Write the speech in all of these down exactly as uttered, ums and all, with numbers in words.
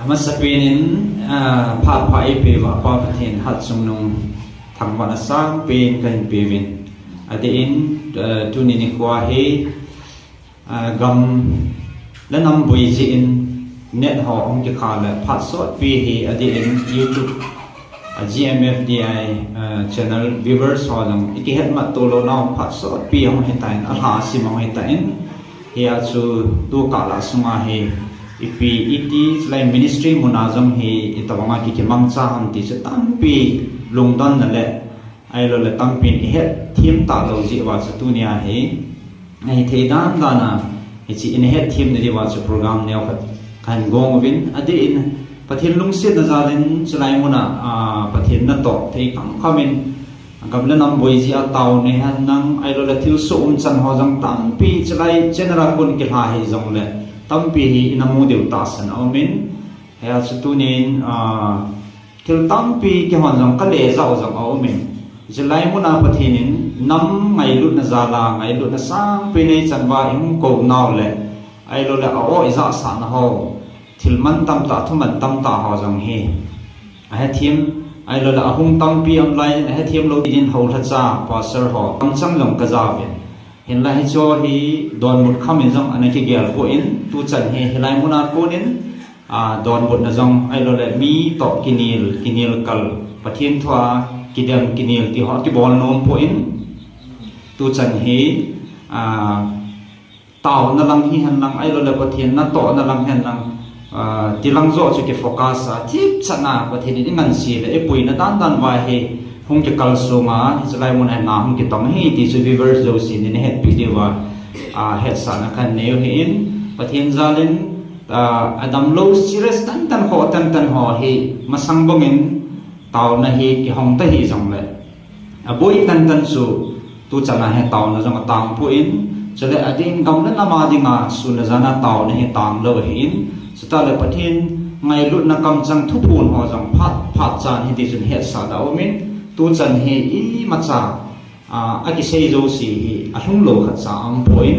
Masapen in, ah, phat pha eipeuva Pa Pathen hatchungnung thangvahna sangpen kahin peuvin. Adeh in, ah, tuni nikho hi, ah, gam le nam boi jeh in net ho hung kikhah le phat sotpi hi adeh in YouTube, ah, G M F D I, ah, channel viewers ho jong ikihet mat to lou nau phat sotpi hung hitan, alha asim hung hitan. Hia chu tukah lah sunga hi ipi iti chulai ministry muna jong hi itobanga kikimangcha ham ti chu tampi lungdonna le ahilouleh tampi in ihet them talou jeh uva chu tunia hi ahithei dan dan a hiche in het them na diuva chu program neokhat kahin gong uvin, adeh in Pathen lungsetna jal in chulai muna, ah, Pathen natoh thei khamkham in gam le nam boi jeh a taona henlang, ahilouleh thilsoh umchan ho jong tampi chulai channel a kon kilha hijongle tampi hi ina mu diu tahsan aumin, hia chu tunin, ah, thil tampi keihon jong kale jao jong aumin, chulai muna Pathen in nam ngailutna jal a ngailutna sangpen eichan uva ihung kou nau le ahilouleh a-o ijahsahna ho, thil mantam tah, thu mantam tah ho jong hi ahethem, ahilouleh ahung tampi um laiyin ahethem lou dingin houlhacha pastor ho kamchang jong kajaovin. Hinla hicheho hi donbut kham in jong ana kigel poi, tuchan hi hilai muna konin, ah, donbutna jong ahilouleh mi toh kinel, kinel kal, Pathen thua kidem kinel ti ho kibol nom poi, tuchan hi, ah, taona lang hihen lang, ahilouleh Pathen natohna lang hen lang, ah, tilang joh chu kifocus a, thipchan a Pathen in ingansei le ipuina dan dan uva hi hung kikal sung a, hiche lai mun a na hung kitong ahi ti chu viewers jousen in hetpi diuva, ah, hetsahna kahin nei u ahin, Pathen jal in, ah, adamlou serious tantan ho, tantan ho hi masang bangin taona hi kihong tahih jongle aboi tantan chu tuchan a hi taona jong atang poi, chuleh adeh in gam le nam a dinga sun le jan a taona hi tanglou ahin, chutah le Pathen ngailutna kamchang thuphon ho jong phat phat chan hitichun hetsah da umin, tuchan hi imacha, ah, akisei jouse hi alhung lou khatcha aumpoi.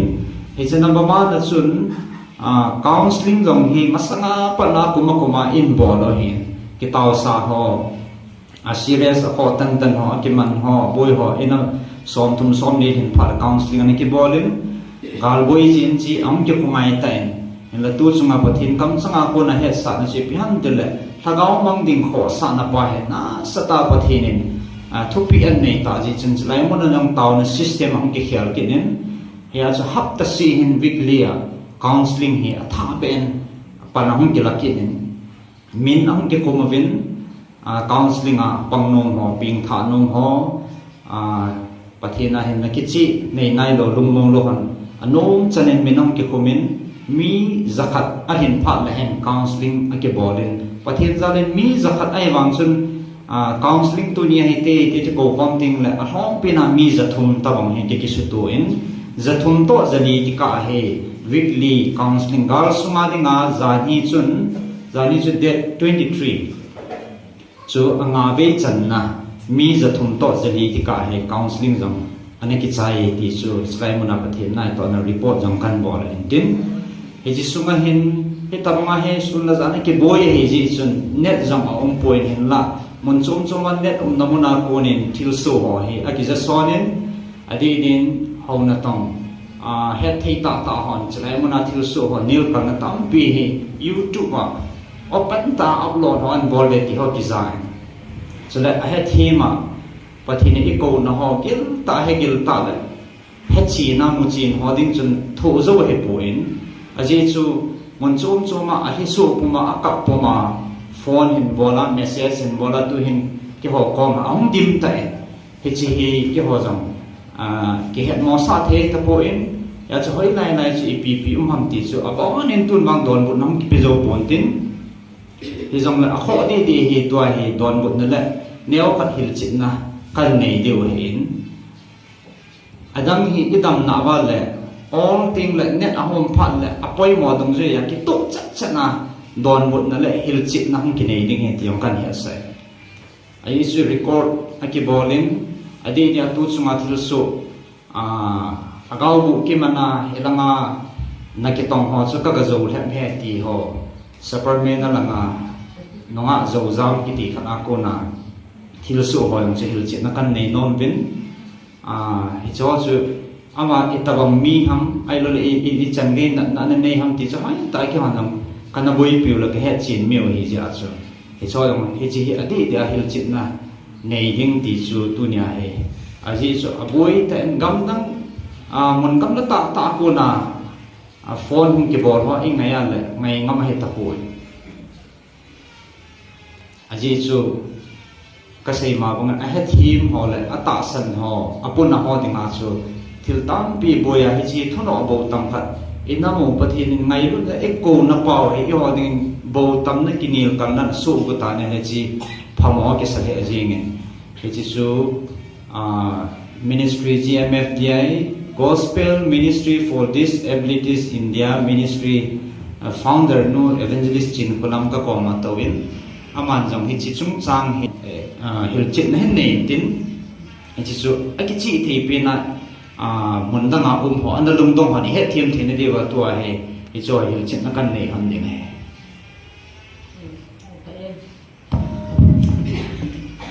Hiche number one na chun, ah, counselling jong hi masanga pat a kum a kum a ibol u ahin, kitaosa ho, a serious a khoh tantan ho, akiman ho, aboi ho, ina somthum somni hin phat counselling ana kibol in, galboi jeh in chu ahung kikhongai tan, hinla tu chunga Pathen kamchang a kona hetsahna chu ipi ham itile, lhagao mang ding khohsahna pa hi nasatah a Pathen in, ah, thupeh anei tah jeh chun chulai mun a jong taona system ahung kikhel kit in, hia chu hapta seh hin weekly a counselling hi athah beh in pan ahung kila kit in, min ahung kikhum uvin, ah, counselling a pang nom ho, pengthah nom ho, ah, Pathen a hinna kicheh nei nailou, lungmong lou hon anom chan in min ahung kikhum in, mi jakhat ahin phat le hin counselling akibol in, Pathen jal in mi jakhat ahivang chun, ah, counselling tuni a hiti hiti chu koukhom ding le alhompen a mi jathum tobang hi ki, kisuto in, jathum toh jali tikah hi weekly counselling, gal sunga dinga janhi chun, janhi chu date twenty three chu anga vei channa, mi jathum toh jali tikah hi counselling jong ana kichai ti chu chulai mun a Pathen naitohna report jong kahin bol ahin tin, hiche sunga hin hitobang a hi sun le jan a kiboi ahi jeh chun net jong aumpoi, hinla mun chom chom a net umna mun a konin thilsoh ho hi akija son in, adeh din hou natong, ah, hetthei tahtah hon chulai mun a thilsoh ho nelkalna tampi hi YouTube a open tah a upload ho ahin bol le ti ho kija in, chule ahethem a Pathen in ikouna ho giltah, hegiltah le hechena muchen ho ding chun thoh jou ahipoi, ajeh chu mun chom chom a alhisoh pum a, akap pum a, phone hin bol a, message hin bol a, tu hin keiho koma ahung dim tan, hiche hi keiho jong, ah, kihetmosah thei tapon, hia chu hoilai lai chu ipi ipi um ham ti chu abonin tun vang donbutna hung kipe jou pon tin, hijongle akhoh deh deh hi tua hi donbutna le neokhat hilchetna kahin nei diu ahin. Adang hi idamna uva le ol teng le net ahom phat le apoimo dungjui a kitoh chat chat na donbutna le hilchetna hung kinei ding ahi ti jong kahin hetsah e. Ajeh chu record akibol in, adeh dia tu chunga thilsoh, ah, agaobuh kiman a hilanga nakitong ho chu kaga jou lhep e ti ho, Superman a langa nungah Zozam kiti khat a kona thilsoh ho jong chu hilchetna kan nei nom uvin. Ah, hicho chu ama itobang mi ham, ahilouleh i, i, ichan gei natna ana nei ham ti chu hoitah a keiman jong kana boipiu le kahetchen miu ahi jeh a chu. Hicho jong hiche hi adih dih a hilchetna nei ding ti chu tunia hi. Ajeh chu aboi tah in gamdang, ah, mun gamla tahtah a kona, ah, phone hung kibol ho ingai a le ngai ngam ahi tapoi. Ajeh chu kasei ma bangin ahethem ho le atahsan ho, apuna ho dinga chu thil tampi boi a hiche thunoh bou tam khat. Inamu Pathen in ngailutna eikouna pau hi eiho dingin bou tamna kinelkalna soh got a, hiche phamo kisa lheh jengin. Hiche chu, ah, Ministry G M F D I, Gospel Ministry for Disabilities India Ministry, ah, founder nu Evangelist Chinkholam kakoma touvin, aman jong hiche chungchang hi, eh, ah, hilchetna hin nei tin, hiche chu akichih thei pen a, ah, mun danga um ho, ana lungdong ho, ihethem theina diuva tua hi, hiche chu hilchetna kan nei hon ding ahi.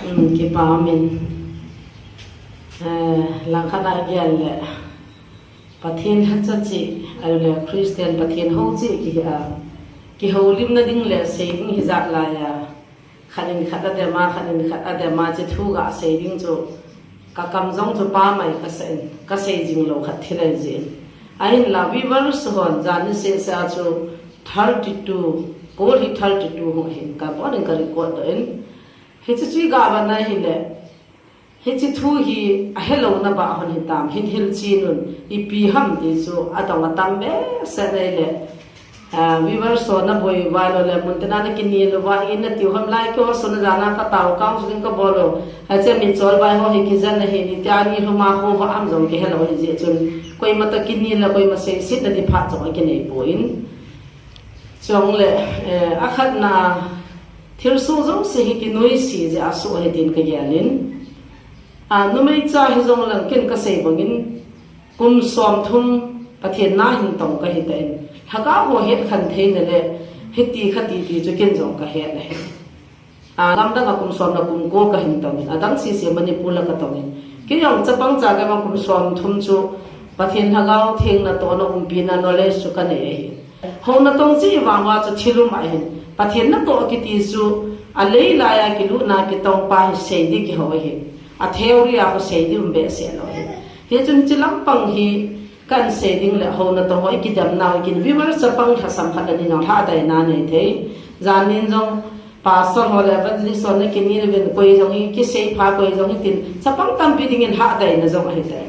Um, kipa umin. Eh, langkhat a gel le Pathen lhacha cheh, ahile Christian Pathen hou cheh kihi a, kihoulimna ding le sei ding hijat laiya, khat in khat adem a, khat in khat adem a, hiche thu gasei ding chu kakam jong chu pamai kasei, kasei jing lou khat thil ahi jeh in. Ahinla viewers hon jan niseh seh a chu thirty-two, call hi thirty-two hung ahin, kabon in ka record doh in. Hiche chu iga vet na hile, hiche thu hi ahelouna bah hon hitam, hin hilchen un, ipi ham ti chu adong atam behseh na hile, ah, viewers ho naboi uva, ahilouleh mun tina nakinel uva, in natiu ham lai, keiho sun a jana katao, counseling kabol u, hiche mi cholvai ho hi kijen ahi, itia nilhum a khovah ham jong kihelou ahi jeh chun, koima toh kinel le koima seisetna ding phat jong akinei poi. Chule, eh, akhatna, thilsoh jouse hi kinoise jeh a soh ahi tin kagel in. Ah, numei cha hijong leng ken kasei bangin, kum somthum Pathen na hin tong kahi tan. Lhagao ho hetkhen theina le, hiti khati ti chu ken jong kahet ahi. Ah, lamdang a kum som le kum ko kahin tongin, adang sese Manipur la katongin. Kei jong chapang cha kei vang kum somthum chu Pathen Lhagao Theng natohna umpina knowledge chu kanei ahi. Houna tong cheh vang uva chu thil um ahin. Pathen natoh kiti chu alei laiya kilutna kitong pa hi sei ding kihou ahi. A theory a khu sei ding um behseh lou ahi. Hichun hiche lampang hi Kan sei ding le houna tong ho, ikidemnau, ikin viewers chapang lhasam khat le ni jong lhahdaina nei thei. Jan nin jong pastor ho le evangelist ho nakinel uvin, koi jong hi kiseipha, koi jong hi tin, chapang tampi dingin lhahdaina jong ahi tai.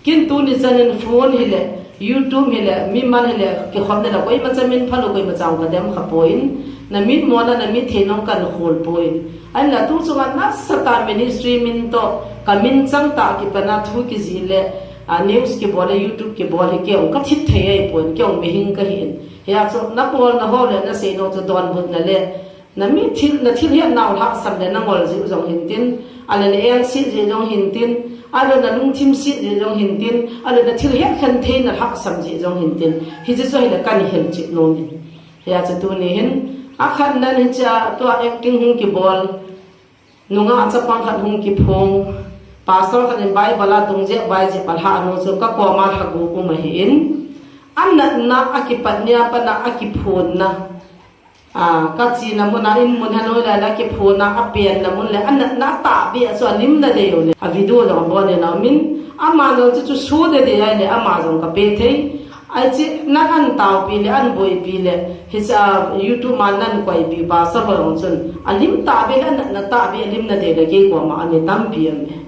Kin tuni chan in phone hi le, YouTube hi le, mimal hi le, kikhopna le, koimacha min phalou, koimacha jong kadem kha poi. Na mitmona, na mithei nong kan khol poi. Ahinla tu chunga nasatah ministry min toh, kamin changtah kipana thu kijih le, a, news kibol le, YouTube kibol hi kei jong kathip thei ahipon, kei jong mihing kahin. Hia chu nabolna ho le naseina chu donbutna le, na mithil, na thilhetnau lhahsam le nangol jeh u jong hintin, ahile na engset jeh jong hintin, ahile na lungthim set jeh jong hintin, ahile na thil hetkhen theina lhahsam jeh jong hintin. Hiche chu ahile kan hilchet nomin. Hia chu tuni hin, akhatnan hichea tua acting hung kibol, nungah chapang khat hung kiphong, pastor khat in Bible a dungjep vaijep alhah nu chu kakoma lhagu um ahin, anatna akipat nia pat a akiphonna, a, kachena mun a in mun hanoilai le akiphonna, apenna mun le anatna atahbeh a chu alimna dei u le, a video jong abon in aumin, ama jong chu chu so dede ahile ama jong kape thei. Hiche nan antaopi le, anboipi le, hiche a YouTube ma nan koipi pastor ho jong chun, alim tahbeh le, anatna tahbeh, alimna dei le kei koma ami tampi aume.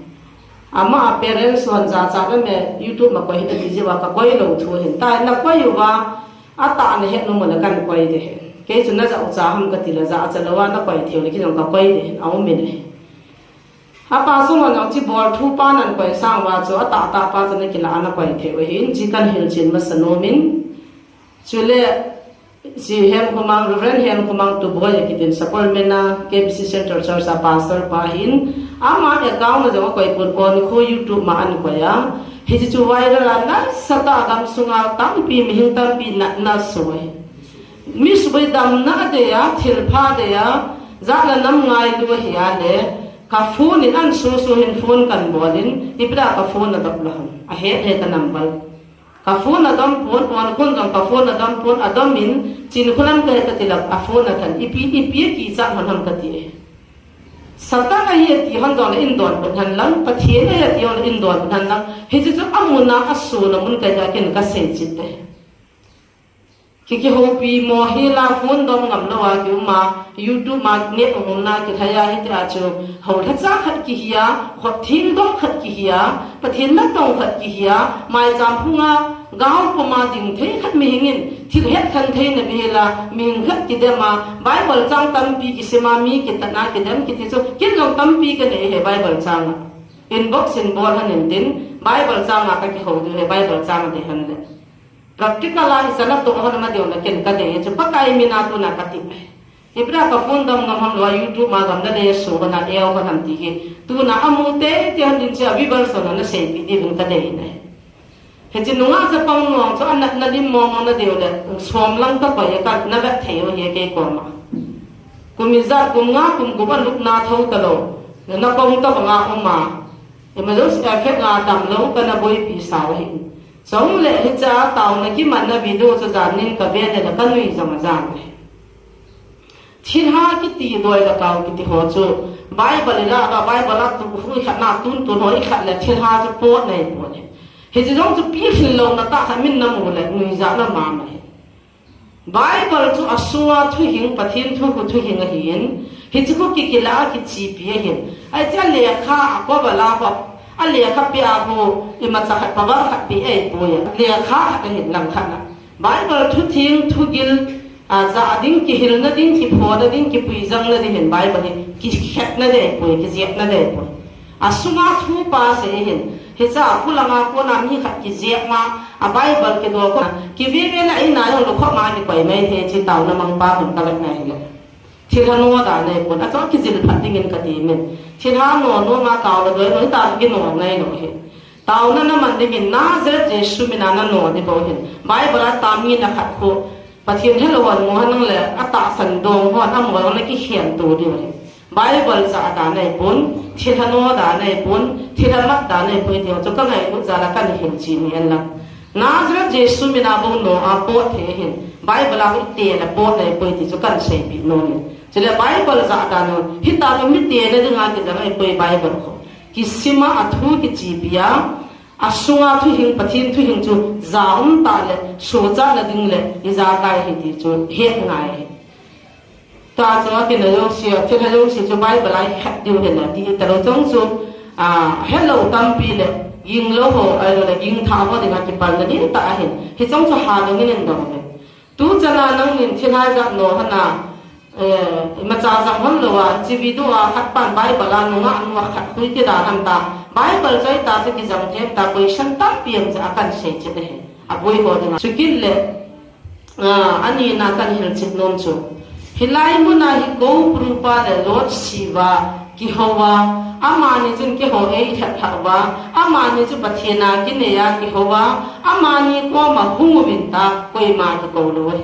Ama a parents hon jachat aume, YouTube ma koi hih in ati jeh uva kakoi lou thu ahin. Tua nakoi uva, atahna hetnom u le kan koi ding ahi. Kei chu najah ucha ham kati le jahcha louva nakoi thei u le kei jong kakoi ding ahin, aumin ahi. A pastor hon jong hiche bol thu pa nan koi sang uva chu atahtah pa chu nakilah a nakoi thei u ahin, hiche kan hilchen masa nomin. Chule, hiche Henkhomang, Reverend Henkhomang Tuboi akitin Sapormeina K B C Central Church a pastor pa ahin, ama account a jong akoi pon, Onkho YouTube ma ahin koi a. Hiche chu viral a nasatah a gamsunga tampi, mihing tampi natna asoh ahi. Mi suboi damna adei a, thilpha adei a, jat le nam ngailu ahi a le, ka phone in an susu hin phone kan bol in, ipi dia ka phone adop lou ham. Ahet he ka number. Ka phone adom pon, on khun jong ka phone adom pon, adom in, chin khulam ka he ka ti lou, a phone athan, ipi, ipi a kichat hon ham ka ti e. Satan ahi ati hon jong le in donbut hen lang, Pathen ahi ati hon le in donbut hen lang, hiche chu amuna asuna mun ka ja kin ka sei chit e. Ki, kihoupi mo hi la phone dom ngam lou a ki um a, YouTube ma net um na ki thei a hiti a chu, hou lhacha khat kihi a, khut theng dom khat kihi a, Pathen natong khat kihi a, maicham phung a, gao pum a ding thei khat mihing in, thil het khen thei na mi hi la, mihing khat kidem a, Bible chang tampi kisim a, mi kitat na kidem kiti chu, kin jong tampi ka nei he Bible chang a. Inbox in bol hon in tin, Bible chang a ka kihou diu he Bible chang a dei hon le. Practical a hi sana to hon ma diu na ken ka dei chu Pakai mina tuna ka ti. Ipi dia ka phone dom ngam ham lou a YouTube ma gam na dei su hon a eo hon ham ti hi. Tuna amu teitei hon din chu a viewers hon na seipi diu ka dei ne. Hiche nunga chapang nuang chu anatna lim mong mong na diu le som lang ka koi ka na vet thei u hi kei koma. Kum ijat kum nga kum gup a lupna tho talou. Na kong tabang a um a. Emergency effect nga damlou kana boipi sao hi. Chule hiche a taona kimanna video chu jan nin ka ve le ka nui jong a jan le. Thilha kiti doi le kau kiti ho chu Bible la ka Bible a tu hui khat na tun tun ho i khat le thilha chu pot nei pot le. Hiche jong chu pi hil lou na ta kha min na mu le nui ja na ma ma hi. Bible chu asunga thuhing, Pathen thu khu thuhing ahin, hiche khu kikila a kichepi ahin. Ahi chu a lekha a cover la khu, a lekha pe a khu, imacha khat power khat pe ahi poi a. Lekha khat ahin lang khat na. Bible thutheng, thugil, a, ja ding, kihilna ding, kiphona ding, kipuijangna ding hin Bible hi, kikhetna ding ahi poi, kijepna ding ahi poi. Asunga thu pa sei hin, hiche a pulanga kona mi khat kijep ma, a Bible kidou ko, kive ve na ina jong lukhuh ma kikoi mai thei chi taona mangpa hon ka vet na hile. Thilha no dan ahi pon, achung kijil phat dingin ka ti min. Thilha no, no ma taona doi no, ta kino ngai no hi. Taona na man dingin Nazareth Jesu mina na no ding bou hin. Bible a tam mi na khat khu, Pathen helou hon mo hon le, atahsan dong hon, amol hon le kikhen to ding hi. Bible ja dan ahi pon, thilha no dan ahi pon, thilha mat dan ahi pon, ti ho chu ka ngailut jal a kan hin chi ni en lang. Nazareth Jesu mina bou no a pot thei hin, Bible a hu te la pot ahi pon ti chu kan seipi nom in. Chule Bible ja dan ho, hita chu mite na dinga kijang ahi pon Bible khu. Kisima a thu kichepi a, asunga thuhing, Pathen thuhing chu ja um ta le, sochatna ding le, ijakai hi ti chu het ngai hi. Ta chu a kina jouse, thilha jouse chu Bible a i khat diu hi na ti ta lou chong chu, a, helou tampi le, ging lou ho, ahilou le, ging tha ho dinga kipalna ding ta ahin. Hichong chu ha dong in dong ve. Tu chana nangin thilha jat no hana, eh, imacha jang hon lou a, chi video a khat pan Bible a nunga nua khat hui ti dan ham ta. Bible choi ta chu kijang them ta question tampi em cha kan sei che de he. A boi ho dinga. Chukit le, Ah, ani na kan hilchet nom chu. Hilai muna hi Koupuru pa le Lord Shiva kihou a, amani chun kihou ei lhep lhep uva, amani chu Pathen a kinei a kihou a, amani koma hung uvin ta, koima kikou lou ahi.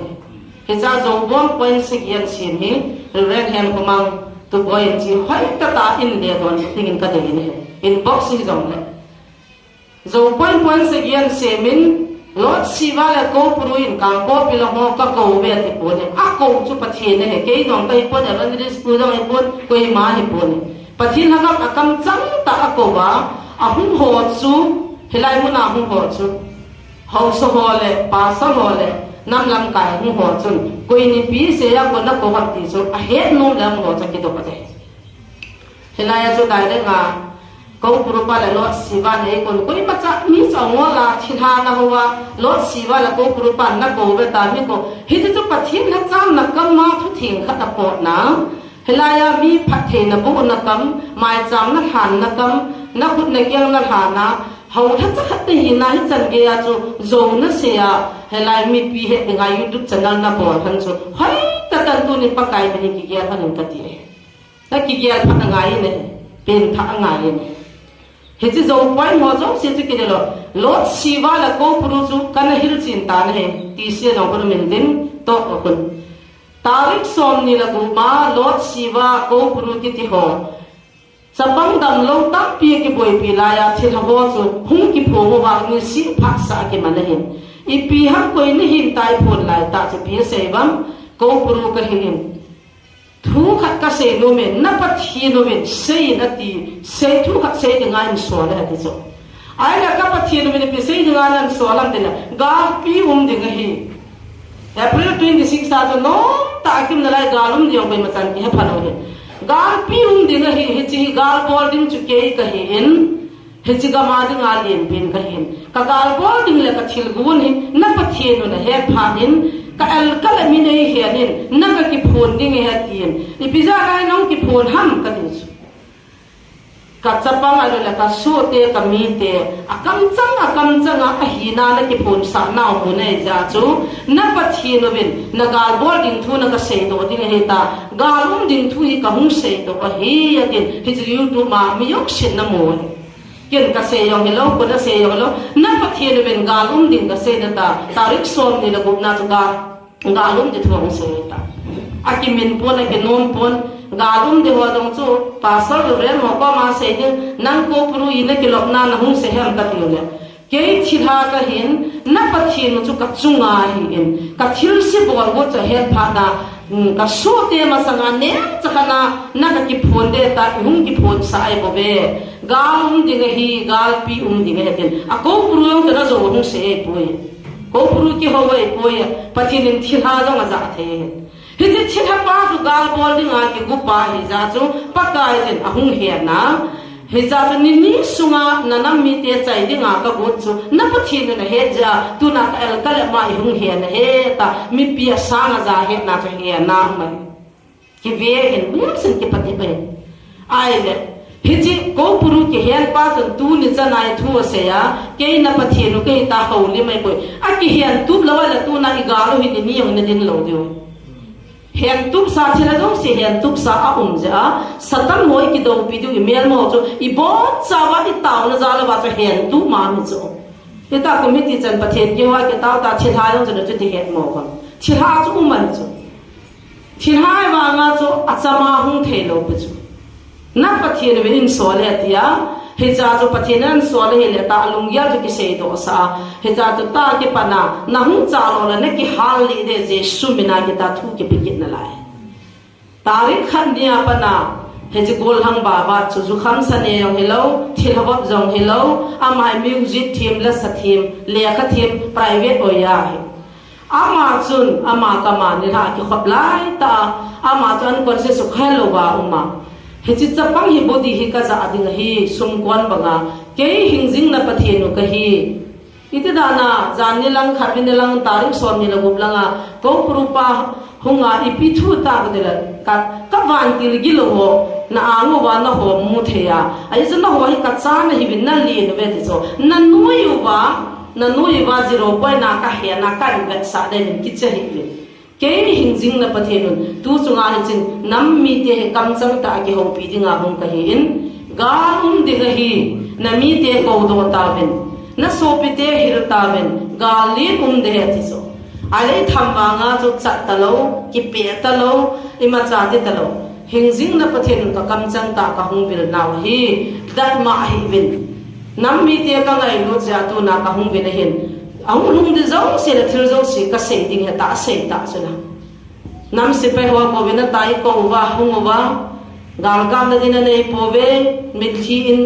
Hicha Zobon point sagi a sem hi, Reverend Hemkhomang Tuboi in chi hoi tah tah in le don dingin ka dei in ahi. Inbox hi jong le. Zobon point sagi a sem in, Lord Shiva le Koupuru in Kangpokpi lang ho ka kou uve ati pon e. A kou chu Pathen ahi, kei jong ka hi pon, evangelist pu jong hi pon, koima hi pon e. Pathen lhagao a kam chang tah a kou a, ahung ho chu, hilai muna hung ho chu. Haosa ho le, pastor ho le, nam lamkai hung ho chun, koi nipi seh a kona kou ham ti chu, ahet nom le hung ho chu kidop a te. Hilai a chu direct a, Koupuru pa le Lord Shiva nei kon, koimacha mi chang ngol a, thilha na hou a, Lord Shiva le Koupuru pa na kou ve ta mi kou. Hichu chu Pathen lhacham na kam a thutheng khat a potna. Hilai a mi phattheina bohna kam, maicham na lhan na kam, na khut na keng na lhan a, hou lhacha khat te hina hichan gei a chu, jou na sei a, hilai mipi het dinga YouTube channel na bol han chu, hoi tah tah in tuni Pakai min in kigel han in ka ti e. Na kigel phat angai in ahi, pengthah angai in ahi. Hiche Zobon ho jouse chu kidei lou. Lord Shiva le Koupuru chu kana hilchen tan ahi. Ti se jong kona min din, Toh a khun. Tarik somni le gup a Lord Shiva Koupuru kiti ho, chapang damlou tampi akiboipi laiya thilha ho chu hung kiphong uva nisih phatsah akiman ahin. Ipi ham, koi nahim, tai phon lai tah chu ipi asei uvem? Koupuru kahin. Thu khat kasei nom e, na Pathen uvin seiyin ati, sei thu khat sei dinga hin sol e ati chu. Ahile ka Pathen uvin ipi sei dinga nahin sol ham tile, galpi um ding ahi. April twenty-six a chu nomtah a kim nalai gal um ding koima chan kihe phalou ahi. Galpi um ding ahi, hiche hi gal bol ding chu kei kahin, hiche gam a dinga lenpen kahin. Ka gal bol ding le ka thil gon hi na Pathen un ahet phat in, ka el ka le min eihen in, na ka kiphon ding ahi atin. Ipi jeh a nahung kiphon ham kati chu. Ka chapang ahilou le ka sohte, ka mite, akamchang, akamchang a, ahina na kiphonsah nau mu nei jeh chu, na Pathen uvin, na gal bol ding thu na ka seidoh ding ahi ta, gal um ding thu hi ka hung seidoh ahi, atin, hiche YouTube a mi jousen na mu ahi. Ken ka sei jong hilou, koi asei jong hilou, na Pathen uvin gal um ding ka sei na ta, tarik somni le gup na chu ka Gal um ding thu ahung sei ta. Akimin pon, akinom pon. Gal um ding ho jong chu, Pastor Reverend ho koma sei ding, nang Koupuru in na kilopna nahung sei ham kati u le. Kei thilha kahin, na Pathen u chu ka chunga ahin, ka thilse bol u chu ahet phat a, um, ka sohte masanga neng chakhat na, na ka kiphon ding ta, ihung kiphonsah ahi bou ve. Gal um ding ahi, galpi um ding ahi tin. A Koupuru jong chu na jou hung sei ahi poi. Koupuru kihou ahi poi, Pathen in thilha jong aja thei. Hiche thilha pa chu gal bol dinga kigo pa ahi jeh chu, Pakai in ahung hen a. Hijeh chu ni ni sunga na nam mite chai dinga ka got chu, na Pathen in ahet jeh a, tuna ka el ka le ma ihung hen ahi ta, mipi asang aja hetna chu hen a um ahi. Kive hin, mihem sin kipatep ahi. Ahile, hiche Koupuru kihen pa chun tuni chan a thu asei a, kei na Pathen u kahi ta houlim ahi poi. Akihen tup lou a le tuna i gal u hi ni ni jong na din lou diu. Hen tup sa thilha jouse hen tup sa a um jeh a, Satan ho i kidoupi diu, i melma ho chu, i boncha uva i taona jal uva chu hen tup ma mi chu. Hita kum hiti chan Pathen kihou a kitao ta thilha jong chu na chu ti het mo kon. Thilha chu um ahi chu. Thilha vanga chu achama hung thei lou pi chu. Na Pathen uvin hin sol e tia, hijeh chu Pathen in ahin sol ahile ta alunggel chu kiseidoh sah a, hijeh chu ta kipat a, nahung cha lou le na kihal lih ding Jesu min a kita thu kipe kit nalai. Tarik khat ni a pat a, hiche gollhang Baba chu jukham sa ne jong hilou, thilha vop jong hilou, ama hi music them, lasa them, lekha them, private oiya ahi. Ama chun, ama kama nilhah kikhop lai ta, ama chu unconscious u kha lou va um a. Hiche chapang hi body hi ka ja ding ahi, sumkon banga, kei hingjing na Pathen u kahi. Iti dan a, jan ni lang, khat ni lang, tarik som ni le gup lang a, Koupuru pa hung a, ipi thu ta ka ti le, ka, ka vantil gilou ho, na ang uva na ho mu thei a. Ahi chu na ho hi ka cha na hiuvin na len uve ti chu. Na noi uva, na noi uva zero point a ka he na ka invest sa de min kicha hiuvin. Kei hingjing na Pathen un, tu chunga hichun, nam mite hi kamchang tah a kihoupi dinga hung kahi in, gal um ding ahi, na mite koudoh tauvin, na sopite hil tauvin, gal len um ding ahi ti chu. Ahile i tham vanga chu chat talou, kipeh talou, imacha ti talou. Hingjing na Pathen un ka kamchang tah a ka hung vil nau hi, dat ma ahi uvin. Nam mite ka ngailut jeh a tuna ka hung vil ahin. Ahung lhung ding jouse le thil jouse ka sei ding ahi ta, asei ta chu na. Nam sepai ho kouvin atai, kou uva, hung uva. Gal kap na din anei pouve, mitlhi in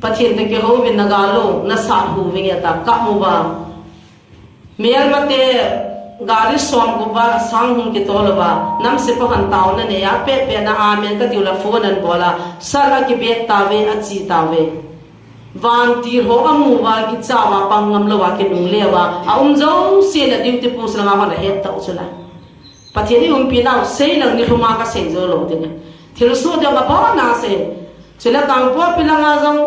Pathen toh kihou uvin na gal u, na sat hu vinge ta, kap uva. Melmate gari som gup val asang hung kitol uva, nam sepai hon taona nei a, pehpeh na amen ka tiu le phone an bol a, sal a kibet tauve, achi tauve. Vantil ho amu uva, kicha uva, pang ngam lou a, kinungle uva, aum jouse le duty post langa hon ahet tau chu la. Pathen i umpi nau, sei lang ni lhum a ka sei jou lou ding. Thilsoh ding abon a sei. Chule Kangpokpi langa jong,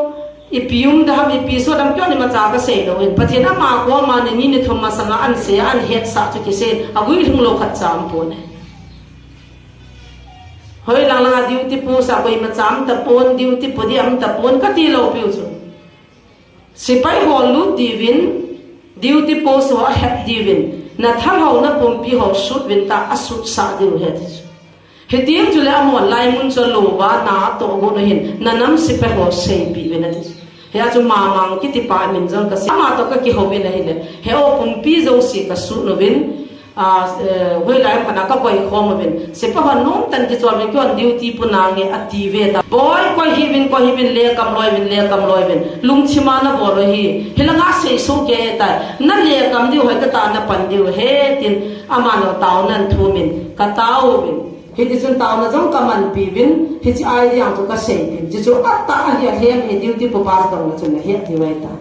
ipi um ding ham, ipi soh ding ham, keiho imacha ka sei lou in. Pathen ama koma ni ni ni thum masanga ahin sei, ahin hetsah chu kisei, agui lhung lou khat cha um pon e. Hoilang langa duty post a koima cha um tapon, duty pu ding um tapon, kati lou piu chu. Sepai ho lut diuvin, duty post ho ahep diuvin, Na thalhou na pumpi ho sut vin ta, a sut sah diu ahi ati chu. Hitin chule amon lai mun chu louva na atoh got u hin, na nam sepai ho seipeh vin ati chu. Hia chu Mamang kiti pa min jong ka sei. Ama toh ka kihou vin ahile, he o pumpi jouse ka sut uvin, a, eh, hoilai khat a ka koi khom uvin. Sepai hon nomtah in kichol vin, kihon duty puna nge ati ve ta. Boi, koi hih vin, koi hih vin, lekam loi vin, lekam loi vin. Lungthim a na bol u hi. Hilanga seisoh kei tai. Na lekam diu hoi kata na pan diu he tin. Ama nang taona in thumin. Ka tao uvin. Hiti chun taona jong ka manpi uvin. Hiche idea chu ka seipeh uvin. Hichu atah ahi a hem hi duty pu pa dong na chun na hi ati vai ta.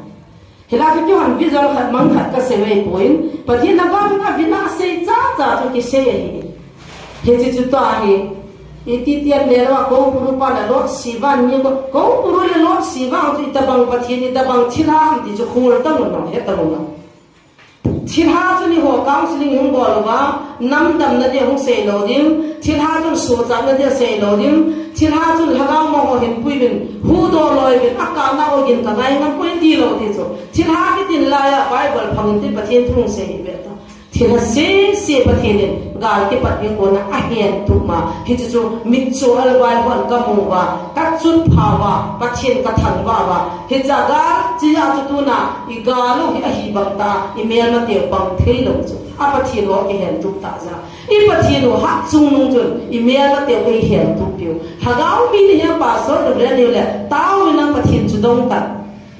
Hilai chu kihon vision khat mang khat ka sei vei poi. Pathen na bang a vin a sei cha cha chu kisei ahi. Hiche chu tua hi. Iti tian le lo ko puru pa la lo sivan ni ko. Ko puru le lo sivan chu itabang Pathen itabang thilha ham ti chu khol ta mun no he ta mun no. Thilha chu ni ho counseling hung bol uva. Nam damna dia hung sei lou ding, thilha chun suhchatna dia sei lou ding, thilha chun lhagao mong ho hin pui vin, huhdoh loi vin, akana ho gin ka ngai ngam poi ti lou ti chu. Thilha kitin laiya Bible phangin tin Pathen thu hung sei hi ve ta. Thilha sese Pathen in gal kipat ding kona ahen tup ma. Hichu chu mitcho alvai hon ka mu uva, ka chun pha uva, Pathen ka thangvah uva. Hicha gal chia chu tuna i gal u hi ahi bang ta, i melmateu pang thei lou chu. A Pathen ho kihen tup ta ja. I Pathen u hatchungnung chun, i melmateu eihen tup piu. Lhagao mi ni hi a pastor tu le ni le, tao in nang Pathen chu dong ta.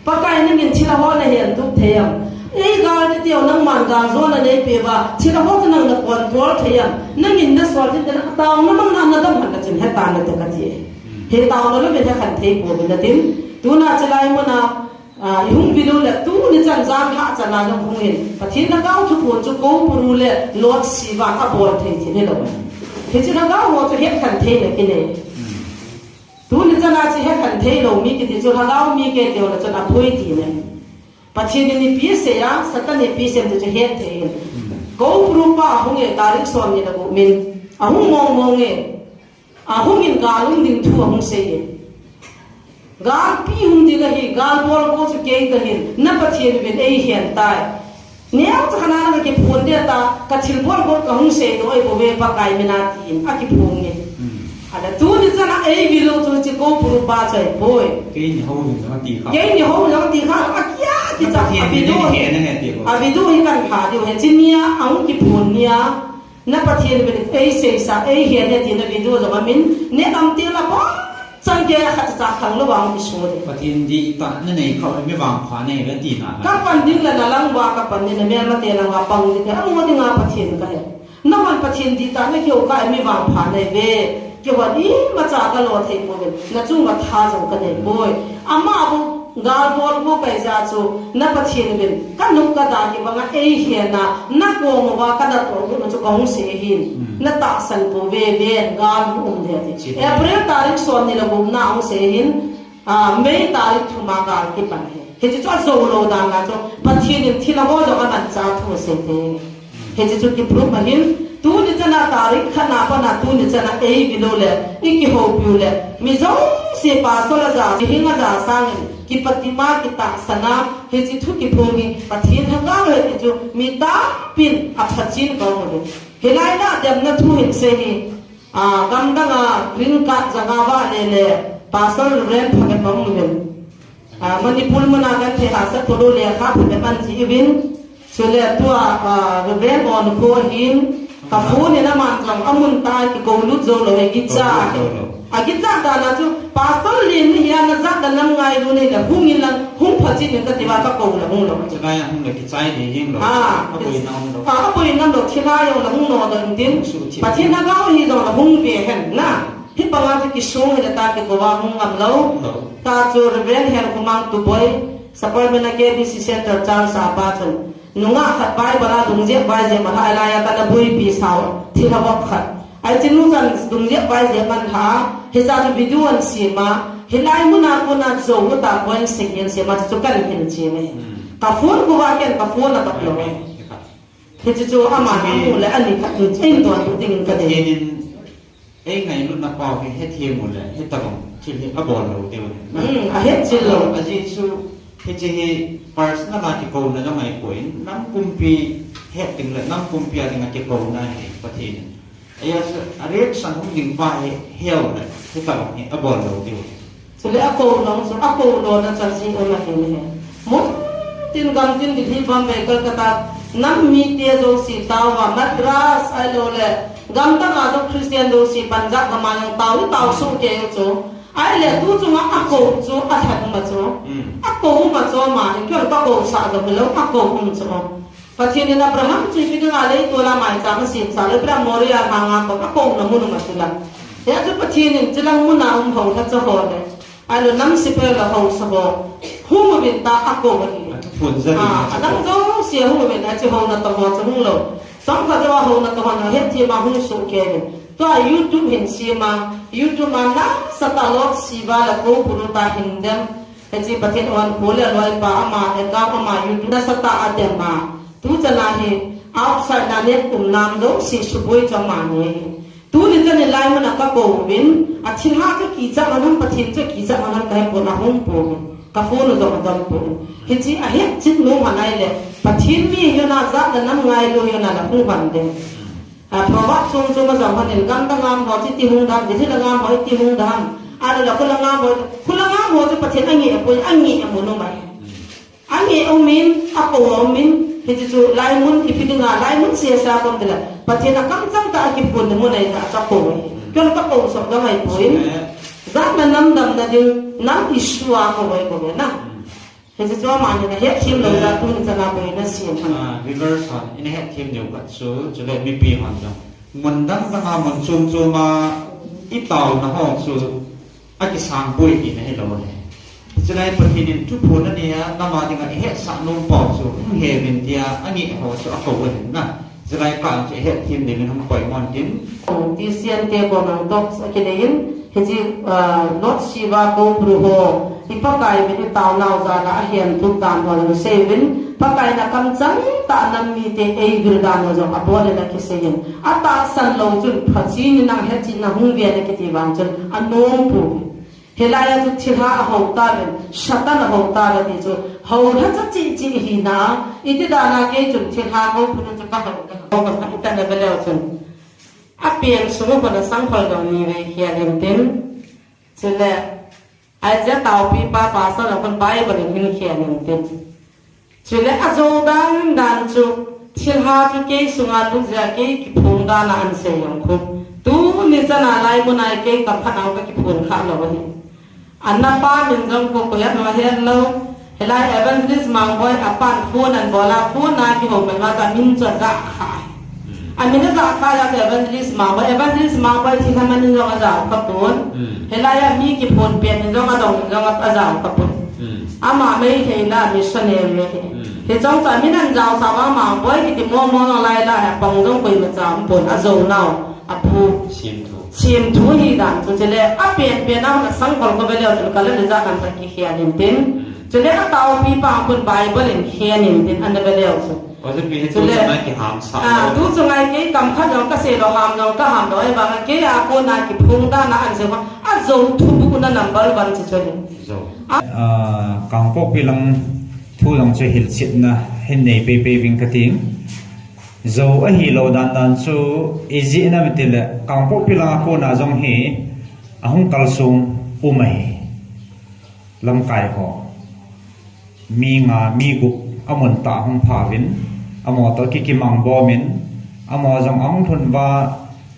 Pakai nangin thilha ho na hen tup thei am. Ei gal ti teu nangman gal jo na nei peh uva, thilha ho chu nang na control thei am. Nangin na sol tin tena, taona mang na na dam han na chin he ta na te ka ti. He taona lo min he khan thei pouvin na tin. Tuna chilai muna, a, i hung vil u le, tuni chan jan hah chan a nang hung in. Pathen na kau thu pon chu ko puru le, Lord Shiva ka bol thei ti ni lo. Hiche na kau ho chu he khan thei na ki nei. Tuni chan a chu he khan thei lou mi kiti chu lhagao mi kei teu na chun a phui ti na. Pathen in ipi asei a, Satan in ipi asei em ti chu he thei in. Ko puru pa ahung e tarik som ni le gup min. Ahung mong mong e. Ahung in gal um ding thu ahung sei e. Galpi hung ding ahi, gal bol ko chu kei kahin, na Pathen uvin eihen tai. Neocha khat a na kiphong dia ta, ka thilbol bol ka hung seidoh ahi bou ve Pakai mina tin, akiphong e. Hmm. Ahile tuni chan a eivil u chu hiche ko puru pa chu ahipoi. Kei ni hou hin jong ati kha. Kei ni hou jong ati kha, akia kicha, Pathen a video hi, hi na he ti ko. A video hi kan kha diu he, hiche nia, ahung kiphong nia. Na Pathen uvin eiseisa, eihen e tina video jong amin, ne am ti la bou. Chan kei a khat cha khang lou vang kisu de. Pathen dihtah na nei kha mi vangpha nei ve tina. Ka pan ding le na lang uva ka pan ding, na melmate lang uva pang ding te. Amu ding a Pathen ka he. Nangman Pathen dihtah na kihou kha mi vangpha nei ve. Kihou imacha ka lo thei poi ve. Na chung uva tha jong ka nei poi. Ama bu gal bol ko kai ja chu na Pathen uvin ka nung ka da kibang a eihen a na kom uva ka na to bu chu ka hung sei hin. Hmm. Na tahsan pou ve ve gal bu um de ti. April tarik som ni le gup na hung sei hin, a, May tarik thum a gal kipan hi. Hiche chu ajou lou dan a chu Pathen in thilha ho jong amancha thu asei te. Hiche chu kiproof ahin, tuni chan a tarik khat na pat a tuni chan a eivil u le, i kihoupi u le, mi jouse pastor a ja, hing a ja sangin, kipatima, kitahsana, hiche thu kiphong hi, Pathen lhagao ahi ti chu, mi tampin aphachen ka um uve. Hilai na demna thu hin sei hi, A, gamdang a green card janga va le le, Pastor Reverend phabep mang uvin. A, Manipur muna kan thei hahsa polo le kha phabep an ji uvin. Chule tua, a, Reverend on ko hin, ka phone in aman jong amun ta kikou lut jou lou he kicha. Kikou lut jou lou. A kicha ta na chu, Pastor Lin ni hi a na jat da nam ngailu ni le hung in lang, hung phachen in ka ti va ka kou la hung lou. Chulai a hung le kichai ding hing lou. A, a boina um lou. A, a boina um lou, thilha jong la hung nodoh in tin. Hung suhthip. Pathen lhagao hi jong la hung ve hen na. Hi banga chu kisung hi le ta kikou va hung ngam lou. Hung lou. Ta chu Reverend Henkhomang Tuboi, Sapermeina K B C Central Church a pa chun. Nungah khat Bible a dungjep vaijep a lhai lai a kana boipi sao, thilha vop khat. Ai chinu chan dungjep vaijep man lha, hicha chu video an sem a, hilai muna kona jou u ta point six an sem a, chu kan hin chem e. Hmm. Ka phone kova ken ka phone a kap lou e. Hichu chu ama amu le ani khat in chen don tu ding ka de. Pathen in Ei ngailutna pau hi hethem u le, hitabang thil hi abol lou diu ahi. Hmm, ahet chil lou. Ajeh chu, hiche hi personal a kikouna jong ahipoi, nam pumpi Hetding le nam pumpi a dinga kikouna hi Pathen in. Ahi chu, a reaction hung ding pa hi, heu le, hitabang hi, abol lou diu. Chule akou nung chu, akou lona chan jeh um ahi le. Mun tin gam tin Delhi, Bombay, Kolkata, nam mite jouse tao a, Madras ahilou le, gam dang a jong Christian jouse Punjab gam a jong tao, tao soh kei u chu. Ahile tu chunga akou chu, alhen um a chu. Mm. Akou um a chu ama, in kei kakou sah jong hilou, akou um chu. Pathen in Abraham chu ipi dinga leitol a maicham asem sah le, Abraham Moria lhanga kou, akouna mun um a chu la. Hia chu Pathen in chulang mun a um houlhacha ho le, ahilou nam sepai le haosa ho, hung uvin tia akou ahi. Athuphon jat in. Ah, achu adang kou. Jouse hung uvin, achu houna toh ho chu hung lou. Chomkhat jou a houna toh ho na hetthem a hung soh kei uvin. Tua YouTube hin sem a, YouTube a nasatah a Lord Shiva le Kou Puru tia hin dem. Hiche Pathen onkho le loipa ama, account ama, YouTube nasatah a adem a. Tu chan a hi, outside a net um nam jouse suboi chu ama nge hi. Tuni chan in laimun a kakou uvin, athilha chu kichat man ham, Pathen chu kichat man ham kahepon, ahung pon. Ka phone u jong adon pon. Hiche ahetchet nom hon ahile, Pathen mi hiu na jat le nam ngailu hiu na la hung hon ding. A, Proverbs chung chung a jong hon in, gam dang a um ho chu iti hung dem, Delhi lang a um ho iti hung dem. Ahilou le, khulang a um ho, khulang a um ho chu Pathen angeh poi, angeh amun um ahi. Angeh umin, akou umin, hiche chu laimun ipi dinga, laimun sesa kon tile, Pathen a kamchang tah a kiphon mun ahi na, akou ahi. Kei kakou soh dang ahipoi. Jat le nam damna ding, nam issue a kou ahi bou ve na. Hiche chu amani na hetthem lou jeh a tuni chan a bou na sem hon. Ah, viewers hon, ina hetthem diu khat chu, chule mipi hon jong. Mun dang dang a mun chom chom a itaona ho chu akisang poi tina hilou le. Chulai Pathen in thuphon anei a, nam a dinga ihetsah nom pau chu, hung he uvin tia, angeh ho chu akou ahin na. Chulai kah chu ihetthem dingin hung poimo in tin. Christian te kon a talks akinei in, hiche, ah, Lord Shiva Kou Puru ho, i Pakai uvin itaonau jal a ahen tup dan ho jong asei uvin, Pakai in akamchang tah a nam mite eivil dan ho jong abol in akisei in. Atahsan lou chun, phachen in nang hetchetna hung ve in akiti vang chun, anom poi. Hilai a chu thilha ahou tauvin, Satan ahou tauve ti chu, houlhacha cheh cheh hina, iti dan a kei chun thilha Kou Puru chu kahou, kahou, kahou, kahou, na ve leu chun. Apen sung a kon a sangkhol jong ni vei khel in tin. Chule, ahi jeh a taopi pa, pastor a kon Bible in hin khel in tin. Chule ajou dan dan chu, thilha chu kei sunga lut jeh a kei kiphong dan a ahin sei jong khu. Tuni chan a laimun a kei kam khat a kakiphong kha lou ahi. Ana pa min jong khu koiya ahet lou. Hilai Evangelist Mangboi apan phone ahin bol a, phone a kihou pen uva chu amin chu ajah kha. Amin ajah kha jeh a chu Evangelist Mangboi, Evangelist Mangboi thilha man in jong ajao kha pon. Hmm. Hilai a mi kiphon pen in jong adong in jong ajao kha pon. Hmm. Ama Meitei la missionary ahi. Hmm. Hiche jong chu amin ahin jaosah uva Mangboi kiti momo jong lai la hi apang jong koimacha um pon, ajou nau, aphu. Semthu. Semthu hi dan chu chule apen pen a hung sangkhol khu ve leu chun kala le ja kan ta kikhel in tin. Hmm. Chule ataopi pa khun Bible in khel in tin ana ve leu chu. Ojpi hi tu chunga kiham sa. Ah, tu chunga kei kam khat jong kasei lou, ham jong kaham lou, ahivang a kei a kona kiphong dan a ahin sei uva, ajou thubuh na number one chu chu ahi. Jou. Ah. Ah, Kangpokpi lang thu jong chu hilchetna hin nei pei pei ving kating. Jou ahilou dan dan chu ijeh inem itile Kangpokpi lang a kona jong hi ahung kalsong um ahi. Lamkai ho. Mi nga, mi gup, amun tah hung pha uvin, amaho toh kiki mang bom in, amaho jong ahung lhun uva,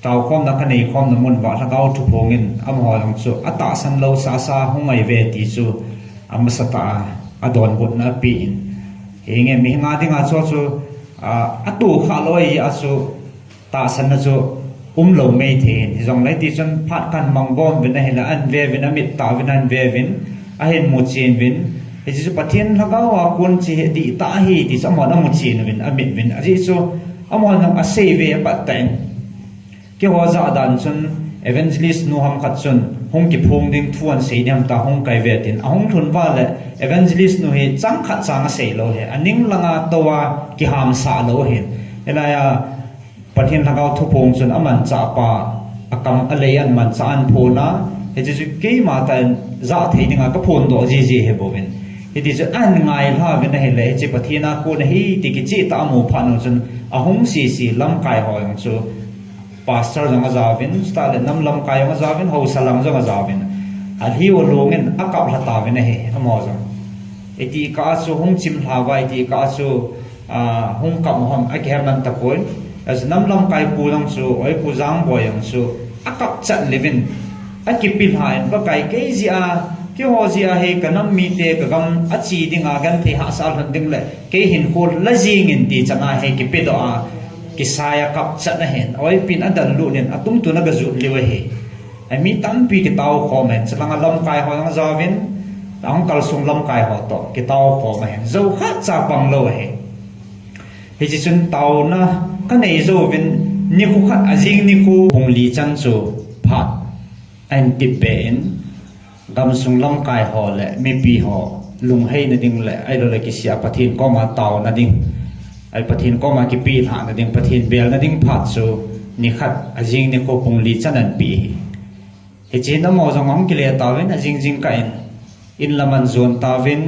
taokhomna kanei khomna mun uva, lhagao thuphong in, amaho jong chu atahsan lou sasa hung ahi ve ti chu, amasa tah a, adonbutna ape in. Hinge mi nga dinga chu chu, a, atoh kha lou ahi a chu, tahsanna chu umlou mei thei in. Hijongle tichun phat kan mang bom uvin ahile, ahin ve uvin, amit tah uvin, ahin ve uvin, ahin muchen uvin. Hiche chu Pathen lhagao a kon chu hi dihtah ahi ti chu amahon amuchen uvin, amit uvin. Ajeh chu amahon jong asei ve apat tah in. Keiho jah dan chun evangelist nu ham khat chun hung kiphong ding thu ahin sei ding ham tia hung kai ve tin. Ahung lhun uva le evangelist nu hi chang khat chang asei lou ahi. Aning langa tou a kihamsah lou ahi. Hilai a Pathen lhagao thuphong chun amanchah pa, akam alei ahin manchah ahin phon a, hiche chu keima tah in jah thei dinga kaphondoh jiji ahi bouvin. Hiti chun ahin ngailha uvin ahile, hiche Pathen a kon ahi ti kicheh tah a amu phat un chun, ahung sese lamkai ho jong chu, pastor jong ajaovin, chutah le nam lamkai jong ajaovin, haosa lang jong ajaovin. Alhiu alung in akap lha tauvin ahi, amaho jong. Iti kah a chu hung chim lha uva, iti kah a chu, a, hung kap u ham, akihe man tapoi. Achu nam lamkai pu jong chu, oi pu Jangboi jong chu, akap chat lheh uvin. Akipe lha in, Pakai kei jeh a, keiho jeh a hi ka nam mite ka gam a che ding a, genthei hahsa lhon ding le, kei hinkho la jing in ti chan a hi kipedoh a, kisai a kap chat ahin, oipin adallut in, atungtun a gajot lheh u ahi. Ami tampi kitao khom in, chulang a lamkai ho jong ajaovin, ahung kalsung lamkai ho toh, kitao khom ahin, jou khat cha pang lou ahi. Hiche chun taona kanei jouvin, nikho khat ajing nikho pung li chan chu phat ahin tip be in, gamsung lamkai ho le mipi ho lungheina ding le, ahilou le kisih a Pathen koma taona ding, ahi Pathen koma kipe lhahna ding, Pathen belna ding phat chu nikhat ajing nikho pung li chan ahin pe hi. Hiche hin amaho jong ahung kile tauvin, ajing jingkah in, in lam ahin jon tauvin,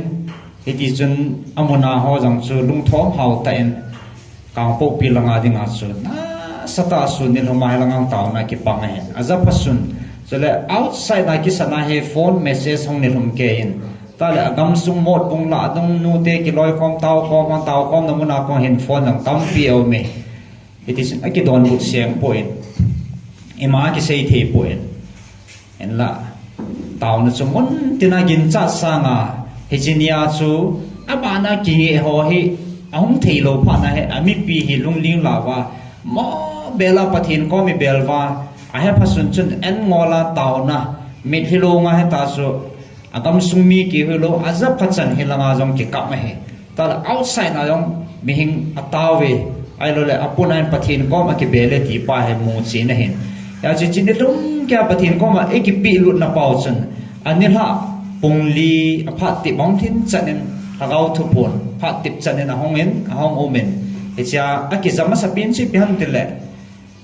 hiti chun amun a ho jong chu lungthom hao tah in, Kangpokpi langa dinga chu nasatah a sun nilhum a hilang a taona kipang ahin. Ajapha sun, chule outside a kisan a hi phone message hung nilhum kei in. Chutah le agamsung mot bung lah dung nute kiloikhom, taokhom, taokhomna mun a kon hin phone jong tampi aume. Hiti chun akidonbut seng poi. Ima kisei thei poi. Hinla, taona chu mun tina ginchat sanga, hiche nia chu, abana kingeh ho hi, ahung theilou phat na hi, amipi hi lungling louva, mo bel a Pathen kom ibel uva, ahepha sun chun an ngol a taona, mitlhi longa hita chu, agamsung mi kihilou, ajapha chan hilanga jong kikap ahi. Chutah le outside na jong mihing atao uve, ahilou le apun a hin Pathen kom a kibel e ti pa hi muchen ahin. Hijeh chun nilhum keiya Pathen kom a eikipeh lutna pau chun, anilhah pung li aphat tep ahung lhin chan in, Lhagao thuphon phat tep chan in ahung in, ahung um in. Hichea akija masapen chu ipi ham itile,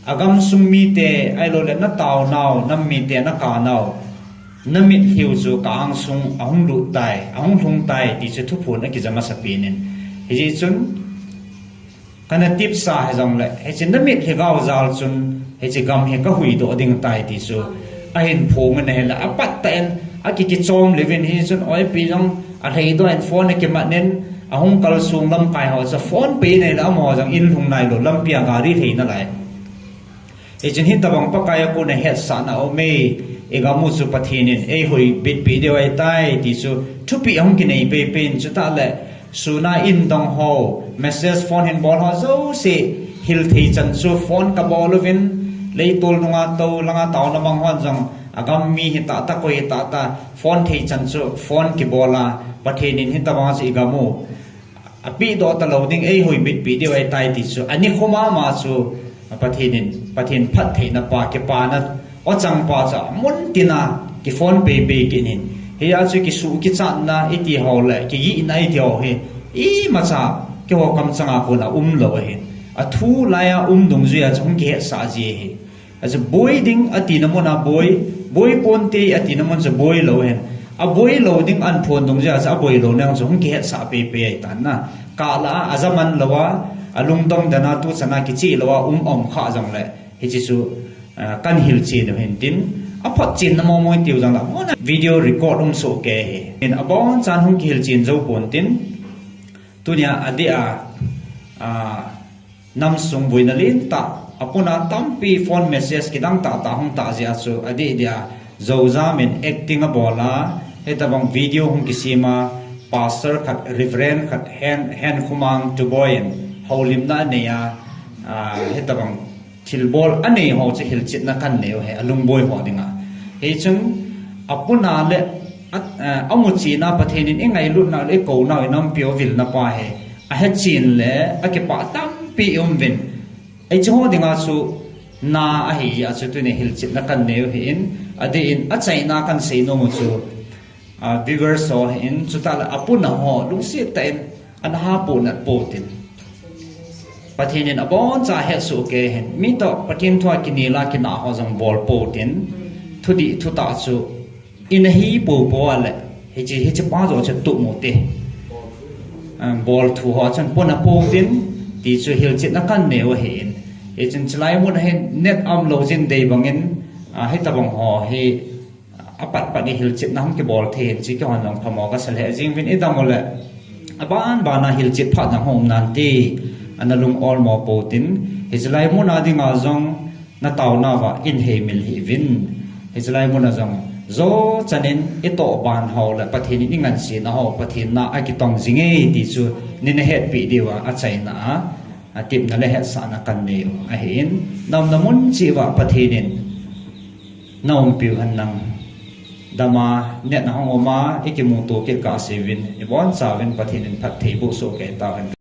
agamsung mite, ahilou le nataonau, nam mite nakanau, namitlhiu chu ka angsung ahung lut tai, ahung lhung tai ti chu thuphon akija masapen in. Hijeh chun, kana tipsa hijongle, hiche namitlhi gao jal chun, hiche gam hi kahuhdoh ding tai ti chu, ahin phong in ahile, apat tah in, akikichom lheh uvin hichun, oipi jong, alheidoh in phone akimat in, ahung kalsung lamkai ho chu phone pei in ahile, amaho jong in lhung nailou, lampi a gari lhei nalai. Hichun hitobang Pakai a kona hetsahna aume, igam u chu Pathen in eihuhbitpeh diu ahitai ti chu, thupeh ahung kinei peipei in chutah le, sun a in dong ho, message phone hin bol ho jouse, hilthei chan chu phone kabol uvin, leitol nunga tou langa taona mang hon jong, agam mi hitah tah koi hitah tah, phone thei chan chu phone kibol a, Pathen in hitobang chu igam u apehdoh talou ding, eihuhbitpeh diu ahitai ti chu, anikho mama chu, Pathen in, Pathen phattheina pa, kipana, ochang pa chu, mun tina, kiphone peipei kit in. Hia chu kisuh kichatna, iti ho le, kigihna iti ho hi, imacha, keiho kamchanga kona umlou ahi. Athu laiya um dungjuiya chu hung kihetsah ji ahi. Achu boi ding atina muna boi, boi ponte atina mun chu boi lou hen. Aboi lou ding ahin phon dungjuiya chu aboi louna chu hung kihetsah peipei ahitan na. Kah lah a, ajaman louva, alungdong den a tuchan a kicheh louva um aum kha jongle. Hiche chu, ah, kahin hilchen u hintin. Aphotchenna momo tiu jongle. Muna video record um soh kei hi. Hin abonchan hung kihilchen jou pontin. Tunia adeh a, ah, namsung boina lentah, apuna tampi phone message kidang tahtah hung tah jeh a chu adeh dia, Joujam in acting abol a, hitobang video hung kisem a, pastor khat, reverend khat, Hen, Henkhomang Tuboi in houlimna anei a, ah, hitobang thilbol anei ho chu hilchetna kahin nei u ahi, alungboi ho dinga. Hichun, apuna le, a, a, amuchena Pathen in eingailutnau le eikounau inampiu avilna pa hi, ahechen le, akipah tampi ium uvin. Hiche ho dinga chu na ahi jeh a chu tuni hilchetna kahin nei u ahin, adeh in achaina kahin seinom u chu, ah, viewers ho ahin, chutah le apuna ho, lungset tah in, ana hapoh nat poutin. Pathen in aboncha ahetsoh kei ahin, mi toh Pathen thua kinel a kinah ho jong bol poutin, thudih thutah chu, ina hi poupou a le, Hiche, hiche pa joh chu tumu te. Ah, bol thu ho chun pona po tin, ti chu hilchetna kanei u ahin. Hichun chulai mun a hin net aum lou jin dei bangin, ah, hitabang ho hi, ah, apat pat in hilchetna hung kibol thei in, hiche kihon jong phamo kasa lheh jing uvin idam uleh. Aban ban a hilchet phat jong hung um nante, ana lung olmo pou tin, hiche lai mun a dinga jong, na taona uva in heimil hih uvin. Hiche lai mun a jong, jo chan in i toh ban ho le Pathen in i ngansena ho, Pathen na a kitong jing e ti chu, nei na hetpi diu a, achaina a, atepna le hetsahna kanei u ahin, na umna mun cheh uva Pathen in na umpiu hen lang. Dam a, net na hung um a, i kimuto kit kah seh uvin, i boncha uvin Pathen in phatthei boh soh kei tauhen.